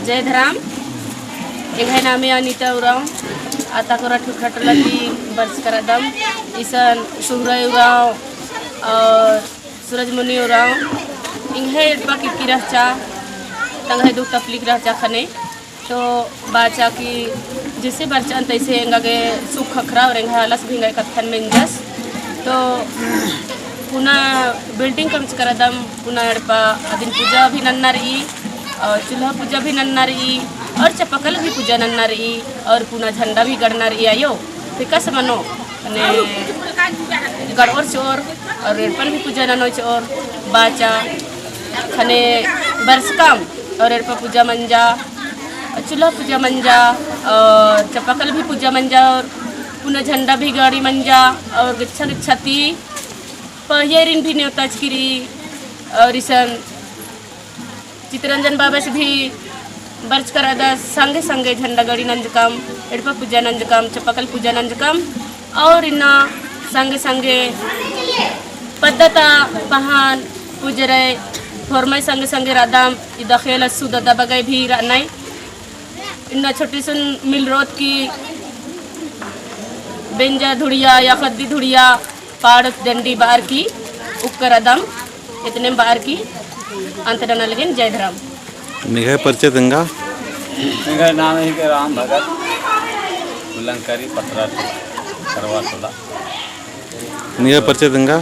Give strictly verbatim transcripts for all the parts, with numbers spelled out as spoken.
जय धरम। एंग्है नामे अनिता उराँव। आता कोरा ठुठरा टोला ती बरचका रअदम। इसन सुहरा उराँव और सूरजमुनि उराँव एंग्है एड़पा किरकी रहचा, तंग्है दुख तकलीफ रहचा ख़ने। तो बाचा कि जैसे बरचन तैसे एंगा गे सुख ख़क्खरा और एंग्है आलस भी एंगा कत्थन मेंजस। तो पुना building कमचका रअदम, पुना एड़पा अदिन पूजा भी नन्ना रई और चूल्हा पूजा भी नन्ना रई और चपकल भी पूजा नन्ना रई और पुना झंडा भी गड़ना रई आयो। तो एकासे मनो, मने गड़ओर चिओर और एड़पन भी पूजा ननोर चिओर बाचा। ख़ने बरचकम और एड़पा पूजा मंजा, चूल्हा पूजा मंजा और चपकल भी पूजा मंजा और पुना झंडा भी गड़ी मंजा और गेच्छा गेच्छा ती पहियरिन भी नेवताचकी रई और इसन चितरंजन बाबस भी बरचका रअदस संगे संगे झंडा गड़ी नंजकम, एड़पा पूजा नंजकम, चपकल पूजा नंजकम और इन्ना संगे संगे पद्दा ता पहान पुजरय होरमय संगे संगे रअदम। इदा खेल असु ददा बगय भी रअनय। इन्ना छोटी सुन मिलरोत की बेंजा धुड़िया या ख़द्दी धुड़िया पाड़त डंडी बअर की उक्कर अदम। इतने बअर की अंत नना लगिन। जय धरम। निंग्है परिचय तेंगा। निंग्है नाम हिके राम भगत, उल्लंकरी पथरा, करवा टोला। निंग्है परिचय तेंगा।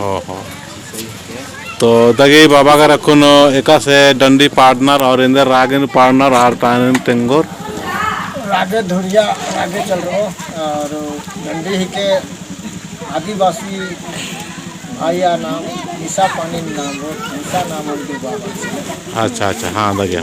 ओहो। तो दगे बाबा गर अक्कुन एकासे डंडी पाड़नर और एन्देर रागेन पाड़नर आर तानिन तेंगोर। रागे धुड़िया, रागे चल रहो और डंडी हिके आदिवासी भाईया नाम निशा पानी नाम हो, निशा नाम हो दो बाबा। अच्छा, अच्छा, हाँ, दगे।